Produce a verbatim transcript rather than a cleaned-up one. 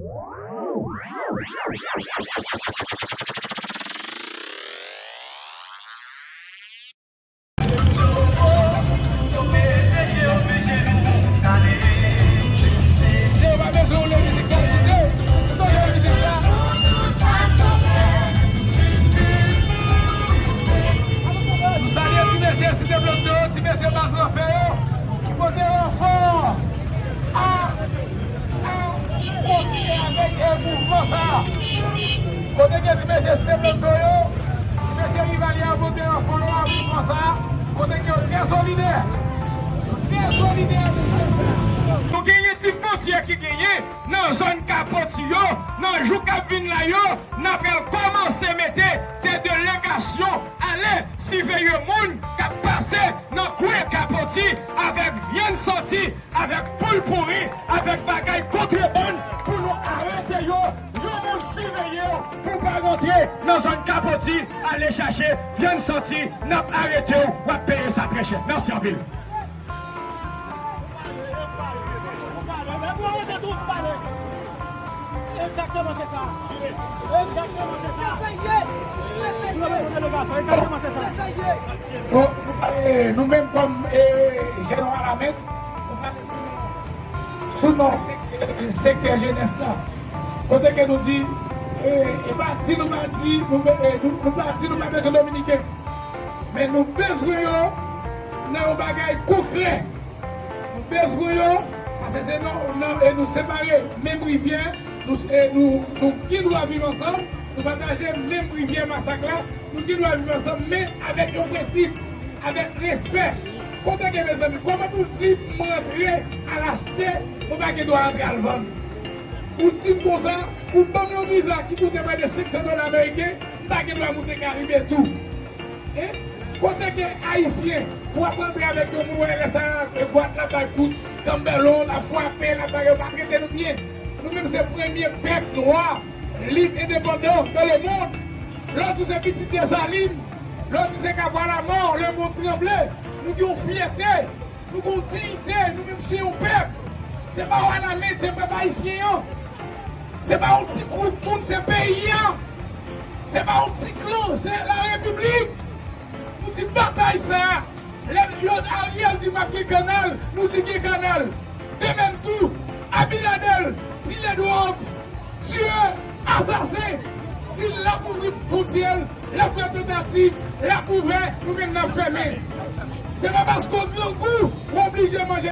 Nou salye ti mesye Site Blòddo, ti mesye Baz Lanfè yo, ki pote ranfò a, a, pote avèk, e, mouvman sa a. Kote gen ti mesye Site Blòddo yo, ti mesye Rivalye a pote ranfò yo a mouvman sa a. Kote gen yo trè solidè. Yo trè solidè a mouvman sa a. Nou genyen ti fwontyè ki genyen nan zòn Kapoti yo, nan jou k ap vin la yo, n ap al kòmanse mete de delegasyon ale siveye moun k ap pase nan kwen Kapoti avèk vyann santi, avèk poul pouri, avèk bagay kontrebann pou nou arete yo. Yon moun siveye w pou w pa rantre nan zòn Kapoti, ale chache vyann santi, n ap arete w, w ap peye sa trè chè. Mèsi anpil. Bon, e, nou menm kòm, e, jèn Wanament, nou pale sou non sektè, sektè jenès la. Kote ke nou di, e, e pa di nou pa di, nou, e, nou, nou pa di nou pa bezwen Dominiken. Men nou bezwen yo nan yon bagay konkrè. Nou bezwen yo, paske se nan, nan, e nou separe menm rivyè, nou, e nou, nou gen dwa viv ansanm, nou pataje menm rivyè masak la, nou gen dwa viv ansanm, men avèk yon prensip, avèk respè. Kote ke, mezanmi, kòman pou di m rantre al achte, ou pa gen dwa rantre al vann? Ou di m konsa, ou ban m yon viza ki koute prè de senk san dola ameriken, m pa gen dwa moute Karibe tou. Hein? Kote ke Ayisyen, pou w ap rantre avèk yon moun, wè lè sa a, e bwat la bay kout kanbèlon, l ap frape, l ap bay, yo pa trete nou byen. Nou menm se premye pèp nwa, lib, endepandan dans le monde. Lè w di se pitit Desalin, lè w di se Kavwa Lamò, le monde tremble. Nou gen yon fyète. Nou gon diyite, nou menm se yon pèp. Se pa Wanament, se pèp ayisyen an. Se pa yon ti gwoup moun, se peyi an. Se pa yon ti klan, se la repiblik. Nou di batay sa a. Lè yo Ariel di m ap gen kanal, nou di gen kanal. De menm tou, Abinader, dilè dwòg, tirè, asasen, di l ap ouvri fwontyè l, l ap fè tantativ, l ap ouvè, nou menm n ap fèmen. Se pa paske w grangou, w oblije manje.